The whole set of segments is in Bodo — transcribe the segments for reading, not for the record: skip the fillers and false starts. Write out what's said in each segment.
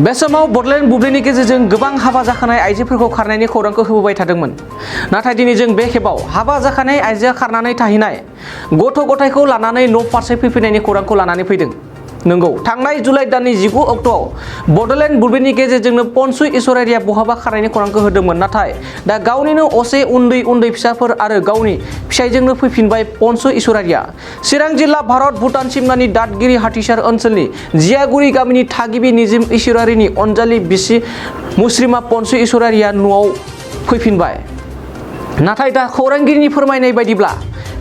बे समाव बडलेण्ड बुब्लिनि गेजेरजों गोबां हाबा जाखानाय आइजोफोरखौ खारनायनि खौरांखौ होबोबाय थादोंमोन। नाथाय दिनै जों बे खेबाव हाबा जाखानाय आइजोआ खारनानै थाहैनाय गथ' गथायखौ लानानै न' फारसे फैफिननायनि खौरांखौ लानानै फैदों। नंगौ, थांनाय जुलाइ दाननि 19 अक्ट'आव बडलेण्ड बुब्लिनि गेजेरजोंनो पनसु इसरारिया बहाबा खारनायनि खौरांखौ होदोंमोन। नाथाय दा गावनिनो असे उन्दै फिसाफोर आरो गावनि फिसायजोंनो फैफिनबाय पनसु इसरारिया। चिरां जिल्ला भारत भुटान सिमनानि दादगिरि हाथिसार ओनसोलनि जियागुरि गामिनि थागिबि निजिम इसरारिनि अनजालि बिसि मुस्रिमा पनसु इसरारिया न'आव फैफिनबाय। नाथाय दा खौरांगिरिनि फोरमायनाय बायदिब्ला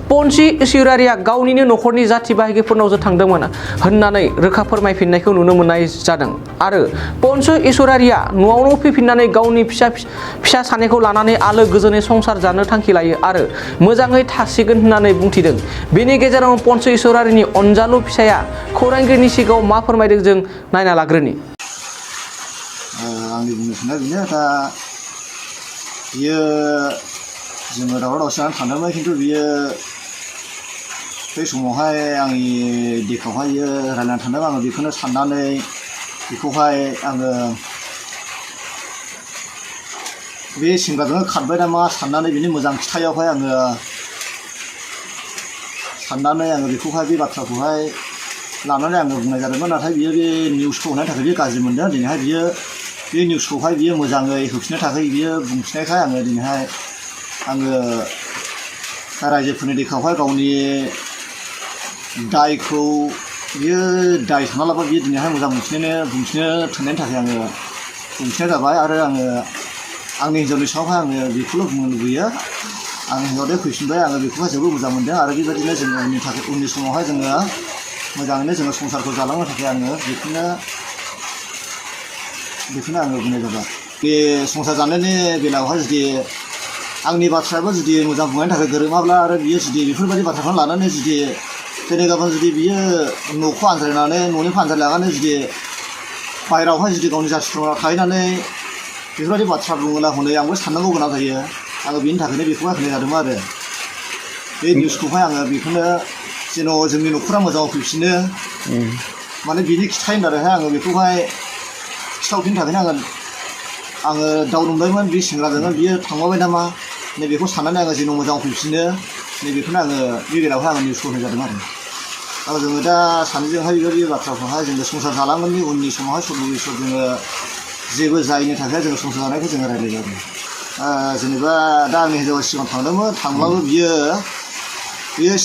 पनसु इसरारिया गावनिनो न'खरनि जाथि बाहागिफोरनावसो थांदोंमोन होननानै रोखा फोरमायफिननायखौ नुनो मोननाय जादों। आरो पनसु इसरारिया न'आवनो फैफिननानै गावनि फिसा सानैखौ लानानै आलो गोजोनै संसार जानो थांखि लायो आरो मोजाङै थासिगोन होननानै बुंथिदों। बेनि गेजेराव पनसु इसरारिनि अनजालु फिसाया खौरांगिरिनि सिगाङाव मा फोरमायदों जों नायना लाग्रोनि। आंनि बुंनो साननाया बेनो, दा बियो जोङो दावराव दावसि जानानै थांदोंमोन, खिन्थु बियो बै समावहाय आंनि दिगावहाय बियो रायज्लायनानै थांदों। आङो बेखौनो साननानै बेखौहाय आङो बे सेंग्राजोंनो खारबाय नामा साननानै बिनि मोजां खिथायावहाय आङो बेखौहाय बे बाथ्राखौहाय लानानै आङो बुंनाय जादोंमोन। नाथाय बियो बे निउसखौ होनायनि थाखाय बियो गाज्रि मोनदों। दिनैहाय बियो बे निउसखौहाय बियो मोजाङै होफिननो थाखाय बियो बुंफिननायखाय आङो दिनैहाय रायजोफोरनि दिगावहाय गावनि दायखौ बियो दाय सानना लाबा बियो दिनैहाय मोजां बुंफिननो थोननायनि थाखाय आङो बुंफिननाय जाबाय। आरो आङो आंनि हिन्जावनि सायावहाय आङो बेखौल' बुंनो लुबैयो, आंनि हिन्जावदे फैफिनबाय, आङो बेखौहाय जोबोद मोजां मोनदों। आरो बेबायदिनो जोङो उननि समावहाय जोङो मोजाङैनो जोङो संसारखौ जालांनो थाखाय आङो बेखौनो आङो बुंनाय जाबाय। बे संसार जानायनि बेलायावहाय जुदि आंनि बाथ्रायाबो जुदि मोजां बुंनायनि थाखाय गोरोमाब्ला आरो बियो जुदि बेफोरबायदि बाथ्राखौ लानानै जुदि दिनै गाबोन जुदि बियो न'खौ आनज्रायनानै न'निफ्राय आनज्रायलांनानै जुदि बाहेरायावहाय जुदि गावनि जाथिफोराव थाहैनानै बेफोरबायदि बाथ्रा बुङोब्ला हनै आंबो साननांगौ गोनां जायो। आङो बेनि थाखायनो बेखौहाय होनाय जादोंमोन आरो बे निउसखौहाय आङो बेखौनो जेन' जोंनि न'खरा मोजाङाव फैफिनो, माने बिनि खिथायनो आरोहाय आङो बेखौहाय खिथाहरफिननो थाखायनो आङो दाउ दंबायमोन बे सेंग्राजोंनो बियो थांबाय नामा नैबेखौ साननानै आङो जेन' मोजाङाव फैफिनो नैबेखौनो आङो बे बेलायावहाय आङो निउसखौ होनाय जादों आरो जोङो दा सानैजोंहाय बेबायदि बाथ्राखौहाय जोङो संसार जालांगोननि उननि समावहाय सल्ल' जोङो जेबो जायैनि थाखाय जोङो संसार जानायखौ जोङो रायज्लायजादों। जेनेबा दा आंनि हिन्जावा सिगां थांदोंमोन, थांब्लाबो बियो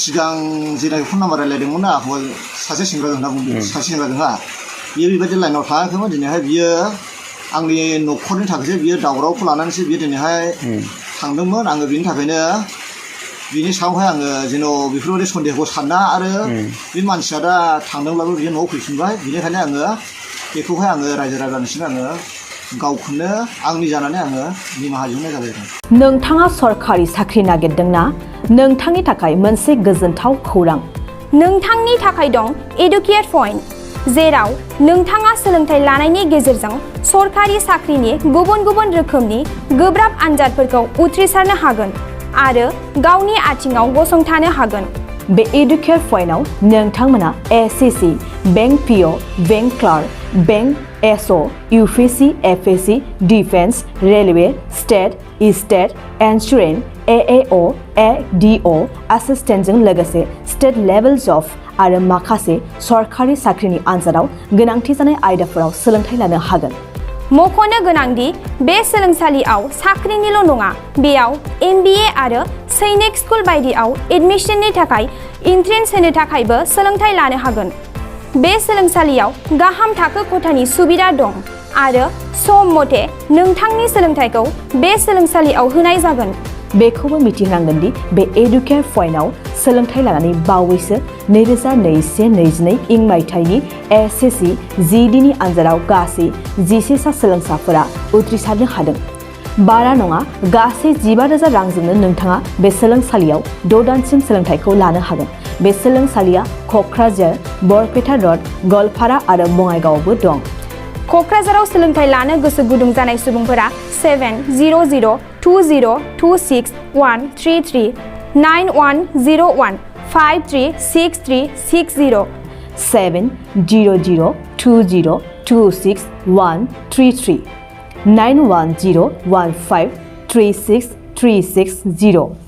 सिगां जेनाखि फन नाम्बार रायज्लायदोंमोन ना सासे सेंग्राजों होनना बुंदों, सासे सेंग्राजोंहा बियो बेबायदि लाइनाव थाङाखैमोन। दिनैहाय बियो आंनि न'खरनि थाखायसो बियो दावरावखौ लानानैसो बियो दिनैहाय थांदोंमोन। आङो बेनि थाखायनो बिनि सायावहाय आङो जेन' बेफोरबायदि सन्देहखौ साना आरो बे मानसिया दा थांदोंब्लाबो बियो न'आव फैफिनबाय। बेनिखायनो आङो बेखौहाय आङो रायजो राजानिसिम आङो गावखौनो आंनि जानानै आङो निमाहा बिहरनाय जाबाय। नोंथाङा सरखारि साख्रि नागिरदोंना? नोंथांनि थाखाय मोनसे गोजोनथाव खौरां। नोंथांनि थाखाय दं एडुकेट पइन्ट, जेराव नोंथाङा सोलोंथाइ लानायनि गेजेरजों सरखारि साख्रिनि गुबुन गुबुन रोखोमनि गोब्राब आनजादफोरखौ उथ्रिसारनो हागोन आरो गावनि आथिङाव गसंथानो हागोन। बे एडुकेट पइन्टआव नोंथांमोना SSC, bank PO, bank clerk, bank SO, UPSC, FSC, defence, railway, state insurance, AAO, ADO एसिस्टेन्टजों लोगोसे स्टेट लेभेल जब आरो माखासे सरखारि साख्रिनि आनजादाव गोनांथि जानाय आयदाफोराव सोलोंथाइ लानो हागोन। मख'नो गोनांदि बे सोलोंसालियाव साख्रिनिल' नङा, बेयाव MBA आरो सैनिक स्कुल बायदियाव एडमिसननि थाखाय एन्ट्रेन्स होनो थाखायबो सोलोंथाइ लानो हागोन। बे सोलोंसालियाव गाहाम थाखो खथानि सुबिदा दं आरो सम मथे नोंथांनि सोलोंथाइखौ बे सोलोंसालियाव होनाय जागोन। बेखौबो मिथिनांगोन दि बे एडुकेट पइन्टआव सोलोंथाइ लानानै बावैसो 2021-22 इं मायथाइनि एसएससि GDनि आनजादाव गासै 11 सा सोलोंसाफोरा उथ्रिसारनो हादों। बारा नङा, गासै 15,000 रांजोंनो नोंथाङा बे सोलोंसालियाव 6 दानसिम सोलोंथाइखौ लानो हागोन। बे सोलोंसालिया क'क्राझार, बरपेटा र'ड, गवालपारा आरो बङाइगावआवबो दं। क'क्राझाराव सोलोंथाइ लानो गोसो गुदुं जानाय सुबुंफोरा 70020261133 9101536360 70020261133 910153630